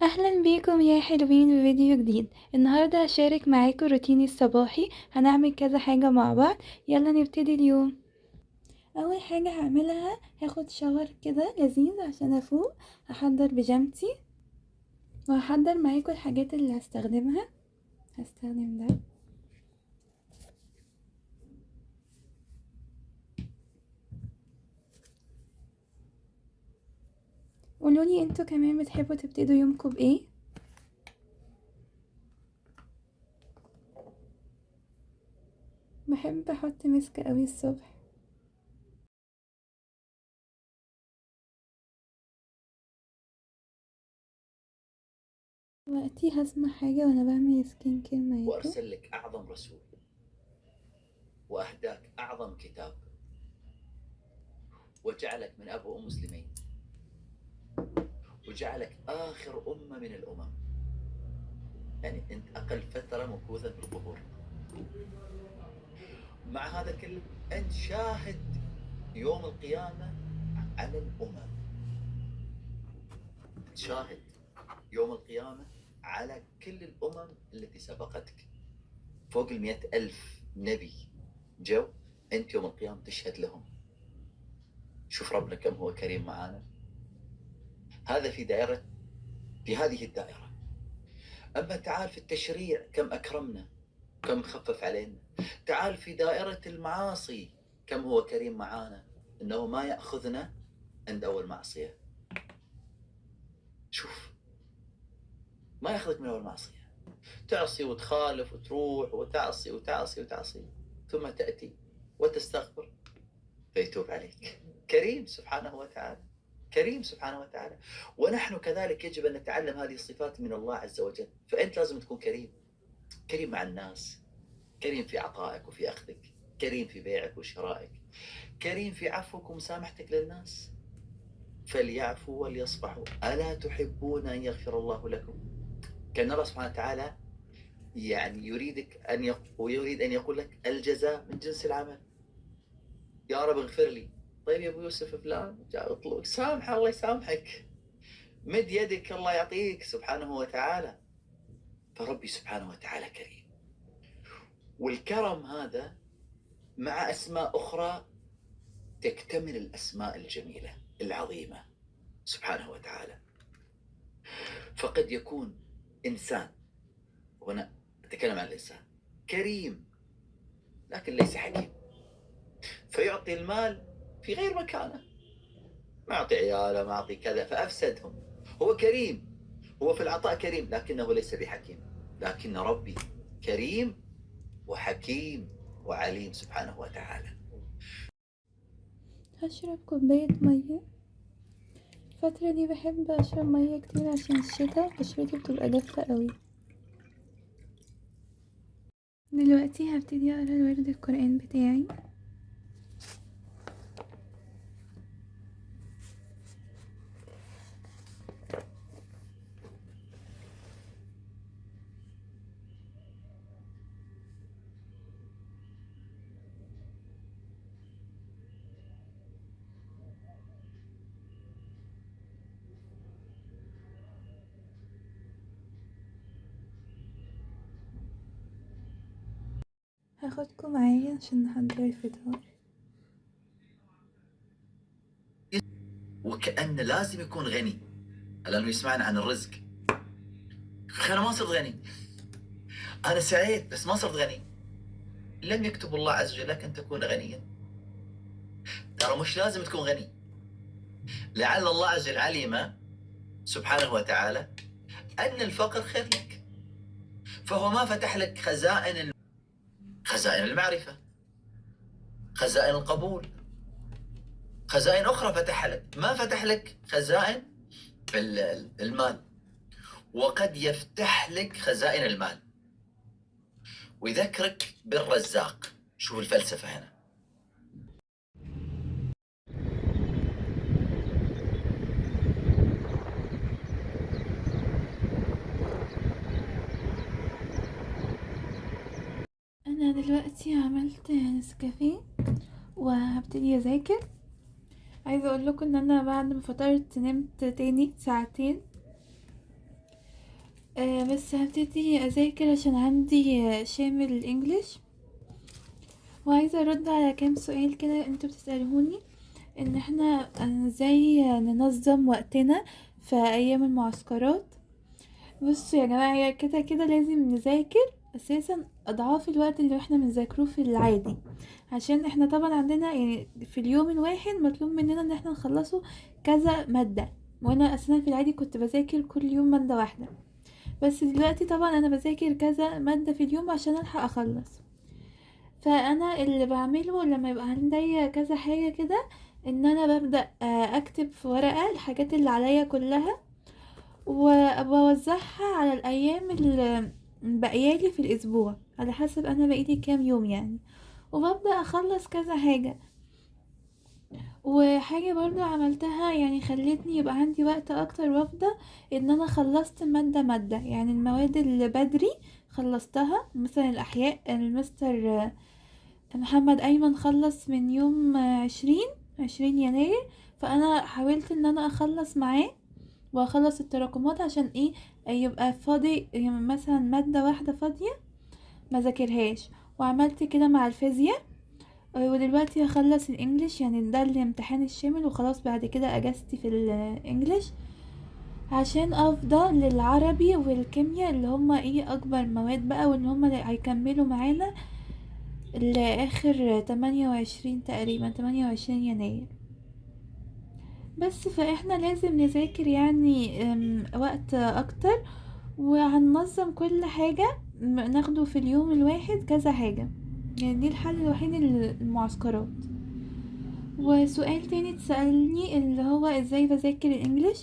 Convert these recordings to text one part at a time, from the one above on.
اهلا بيكم يا حلوين في فيديو جديد. النهارده هشارك معاكم روتيني الصباحي، هنعمل كذا حاجه مع بعض. يلا نبتدي اليوم. اول حاجه هعملها هاخد شاور كده لذيذ عشان افوق، هحضر بيجامتي وهحضر معاكم الحاجات اللي هستخدمها. هستخدم ده، قولولي انتوا كمان بتحبوا تبتدوا يومكم بايه. بحب احط مسك قوي الصبح. وقتي هسمع حاجة وانا بعمل skin care معاكم. وارسل لك اعظم رسول واهداك اعظم كتاب وجعلك من اب وام مسلمين وجعلك اخر امة من الامم، يعني انت اقل فترة مكوثا في القبور. مع هذا كله انت شاهد يوم القيامة على الامم، انت شاهد يوم القيامة على كل الأمم التي سبقتك. فوق 100,000 نبي جو، أنت يوم القيامة تشهد لهم. شوف ربنا كم هو كريم معانا. هذا في دائرة، في هذه الدائرة. أما تعال في التشريع كم أكرمنا، كم خفف علينا. تعال في دائرة المعاصي كم هو كريم معانا، إنه ما يأخذنا عند أول معصية. شوف، ما ياخذك من اول معصيه، تعصي وتخالف وتروح وتعصي وتعصي وتعصي، ثم تاتي وتستغفر فيتوب عليك. كريم سبحانه وتعالى، كريم سبحانه وتعالى. ونحن كذلك يجب ان نتعلم هذه الصفات من الله عز وجل. فانت لازم تكون كريم، كريم مع الناس، كريم في عطائك وفي اخذك، كريم في بيعك وشرائك، كريم في عفوك ومسامحتك للناس. فليعفوا وليصفحوا الا تحبون ان يغفر الله لكم. كأن الله سبحانه وتعالى يعني يريدك أن ويريد أن يقول لك الجزاء من جنس العمل. يا رب اغفر لي. طيب يا أبو يوسف فلان جاء يطلبك، سامح الله يسامحك، مد يدك الله يعطيك سبحانه وتعالى. فربي سبحانه وتعالى كريم، والكرم هذا مع أسماء أخرى تكتمل الأسماء الجميلة العظيمة سبحانه وتعالى. فقد يكون إنسان، وهنا أتكلم عن الإنسان، كريم لكن ليس حكيم، فيعطي المال في غير مكانه، ما يعطي عياله، ما يعطي كذا، فأفسدهم. هو كريم، هو في العطاء كريم، لكنه ليس بحكيم. لكن ربي كريم وحكيم وعليم سبحانه وتعالى. هشرب كوباية مية. الفترة دي بحب أشرب مية كتير عشان الشتا بشرتي بتبقى جافة قوي. دلوقتي هبتدي أقرأ الورد القرآن بتاعي. هاخدكم معايا عشان نحضر الفطار. وكأنه لازم يكون غني لأنه يسمعنا عن الرزق. أنا ما صرت غني، أنا سعيت بس ما صرت غني. لم يكتب الله عز وجل لك أن تكون غنيا. ترى مش لازم تكون غني. لعل الله عز وجل علم سبحانه وتعالى أن الفقر خير لك، فهو ما فتح لك خزائن المعرفة، خزائن القبول، خزائن أخرى فتح لك، ما فتح لك خزائن المال. وقد يفتح لك خزائن المال ويذكرك بالرزاق. شوف الفلسفة هنا. انا دلوقتي عملت نسكافيه وهبتدي اذاكر. عايزه اقول لكم ان انا بعد ما فطرت نمت تاني ساعتين، بس هبتدي اذاكر عشان عندي شامل ال English. وعايزة ارد على كام سؤال كده انتوا بتسألوني، ان احنا ازاي ننظم وقتنا في ايام المعسكرات. بصوا يا جماعة، هي كده كده لازم نذاكر اساسا اضعاف الوقت اللي احنا بنذاكروه في العادي، عشان احنا طبعا عندنا في اليوم الواحد مطلوب مننا ان احنا نخلصه كذا مادة، وانا اساسا في العادي كنت بذاكر كل يوم مادة واحدة، بس دلوقتي طبعا انا بذاكر كذا مادة في اليوم عشان الحق اخلص. فانا اللي بعمله لما يبقى عندي كذا حاجة كده، ان انا ببدأ، اكتب في ورقة الحاجات اللي عليا كلها، وبوزعها على الايام اللي بقيالي في الاسبوع على حسب انا بقيلي كام يوم وببدأ اخلص كذا حاجة. وحاجة برضو عملتها خلتني يبقى عندي وقت اكتر وافضى، ان انا خلصت مادة مادة، المواد اللي بدري خلصتها، مثلا الاحياء المستر محمد ايمن خلص من يوم 20 يناير، فانا حاولت ان انا اخلص معاه واخلص التراكمات عشان ايه يبقى فاضي مثلا مادة واحدة فاضية ما ذاكرهاش. وعملت كده مع الفيزياء، ودلوقتي هخلص الانجليش، ده الامتحان الشامل وخلاص، بعد كده اجازتي في الانجليش عشان افضى للعربي والكيمياء اللي هما اكبر مواد بقى، واللي هما اللي هيكملوا معانا لاخر 28 تقريبا، 28 يناير بس. فاحنا لازم نذاكر وقت اكتر، وهننظم كل حاجة ناخده في اليوم الواحد كذا حاجة، دي الحل الوحيد للمعسكرات. وسؤال تاني تسألني اللي هو ازاي بذاكر الانجليش.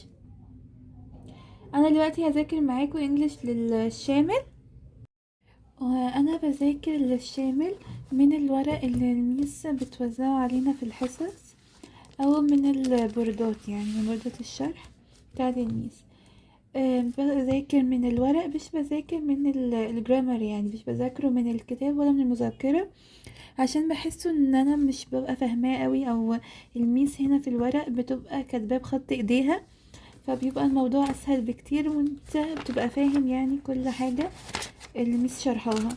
انا دلوقتي هذاكر معاكم انجليش للشامل، وانا بذاكر للشامل من الورق اللي الميس بتوزعه علينا في الحصص، او من البوردات، من بوردات الشرح بتاعت الميس. بذاكر من الورق، مش بذاكر من الجرامر، مش بذاكره من الكتاب ولا من المذكرة، عشان بحسه ان انا مش ببقى فاهماه قوي، او الميس هنا في الورق بتبقى كاتباه بخط ايديها، فبيبقى الموضوع اسهل بكتير، وانت بتبقى فاهم كل حاجة اللي الميس شرحاها.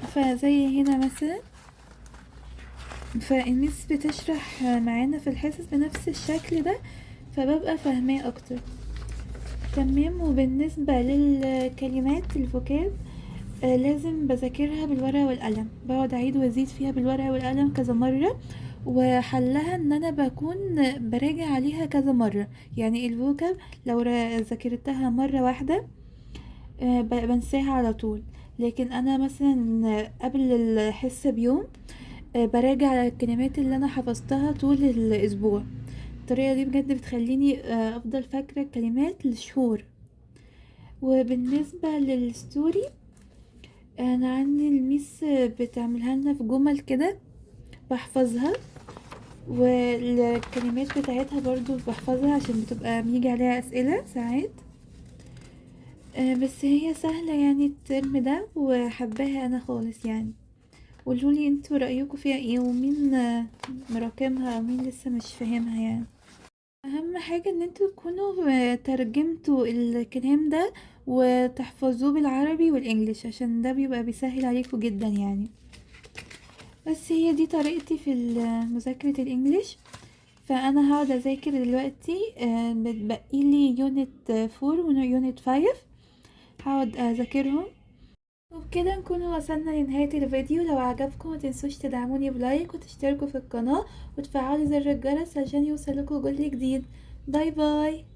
فزي هنا مثلا، فالميس بتشرح معانا في الحصص بنفس الشكل ده، فببقى فاهماه اكتر. تمام. وبالنسبة للكلمات الفوكاب، لازم بذاكرها بالورقة والقلم، بقعد اعيد وازيد فيها بالورقة والقلم كذا مرة، وحلها ان انا بكون براجع عليها كذا مرة. الفوكاب لو ذاكرتها مرة واحدة، بنساها على طول، لكن انا مثلا قبل الحصة بيوم، براجع على الكلمات اللي انا حفظتها طول الاسبوع. الطريقة دي بجد بتخليني، افضل فاكرة الكلمات لشهور. وبالنسبة لل story، انا عندي الميس بتعملها لنا في جمل كده بحفظها، والكلمات بتاعتها برضو بحفظها عشان بتبقى بيجي عليها اسئلة ساعات. بس هي سهلة الترم ده، وحباها انا خالص. قولولي انتوا رأيكم فيها ايه، ومين مراكمها ومين لسه مش فاهمها. اهم حاجة ان انتوا تكونوا ترجمتوا الكلام ده وتحفظوه بالعربي والانجليش، عشان ده بيبقى بيسهل عليكم جدا. بس هي دي طريقتي في مذاكرة الانجليش. فانا هقعد اذاكر دلوقتي، بتبقي لي unit 4 و unit 5، هقعد اذاكرهم. وبكده نكون وصلنا لنهاية الفيديو. لو عجبكم ما تنسوش تدعموني ب like وتشتركوا في القناة وتفعلوا زر الجرس عشان يوصلكوا كل جديد. bye bye.